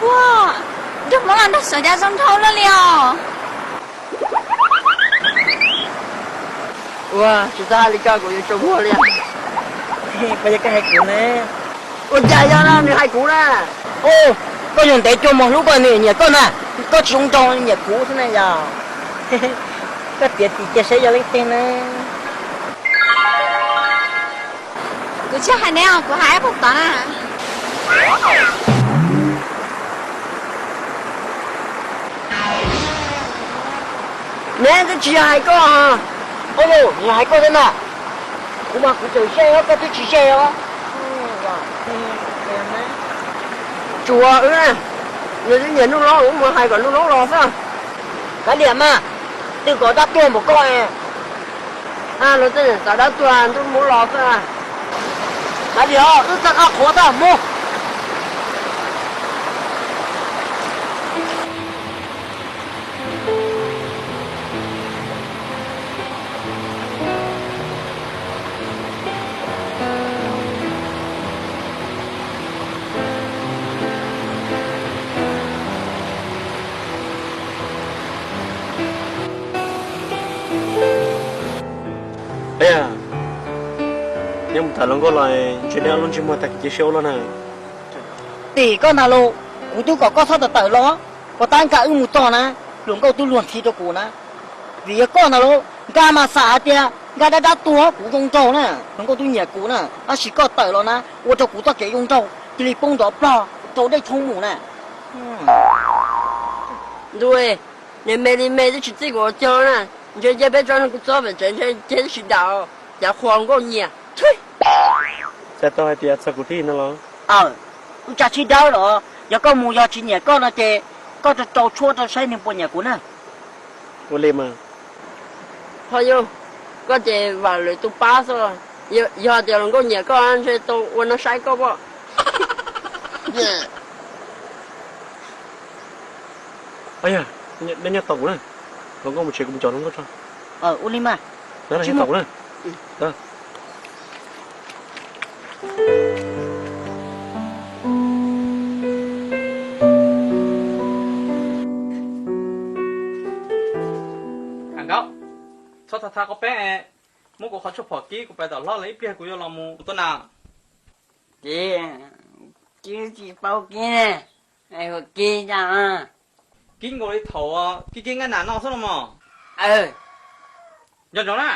Ua, nraug Hmoob los nraug Suav cas zoo nraug luaj li os. Ua, tsis txhob hais li ko, kuv yuav tsaus muag li. Puas yog koj hais kuv ne? Ua cas yog no nws hais kuv na? Koj yog ntev cua mos hlub koj nws nyiam koj na, koj tsis zoo nraug nyiam kuv xwb na yog. Koj tiav txim cia seb yog leej twg na. Kuv tsis hais neb os, kuv hais pog tod na. Neb twb tsis yog hais koj. Ua, yog hais koj thiab na. Kuv mas kuv tseem ze os, koj twb tsis ze os. Tsuas wb na, nws twb nyiam Nuj Loob, wb mus hais kom Nuj Loob los xwb. Kav liam mas, twb kom dab tuag npaum koj. Luag tej xav dab tuag ntuj muab los xwb. Kav liam, wb txoj qab qhuav tag mus. Neb mus tham hluas nkauj los ntshe neb ob lub ntsej muag tag kev cia siab ua luaj na. Tim koj ntag lauj, kuv twb kom koj txhob tawm tawm los, puas tab nkag wb mus txog na, hluas nkauj twb luag nthi rau kuv na. Vim yog koj ntag lauj, nkag mas xav hais tias nkag dab dab tuag kuv zoo nraug na, hluas nkauj twb nyiam kuv na, tab sis koj tawm los na ua rau kuv txoj kev zoo nraug cia li poob nrov plog rau dej tshoob mus na. Ntuj, niag me li me twb tsis txij kuv ua caug na, ntshe cia peb tso kuv txob pem tsev ntshe ces twb tsis dam, cas qhuas nkauj nyiam. Cas tau hais tias txog kuv thiab no los? Wb tsa tsis dawb los, yog koj mus yog tsis nyiam koj no ces koj rau rau tshuab rau saib nws puas nyiam kuv na. Ua li mas. Ho yog, koj ces vam lwm tus pab xwb los, yog tias hluas nkauj nyiam koj ntshe tau ua no saib koj pob. Yog, neb nyob tos kuv na, hluas nkauj mus tsev kuv mus coj hluas nkauj tso. Ua li mas. Nyob tos kuv na. Am Nkaub, txhob tha tha qhov peb, muab kuv qhov tshuaj phom kib kuv pais tom hlob lawm ib pliag kuv yuav los mus tua nas. Kib, kib tsis paub kib ne, kib cas kib nkaus li thaum kib kib nqaij nas no xwb los mas. Nco ntsoov na.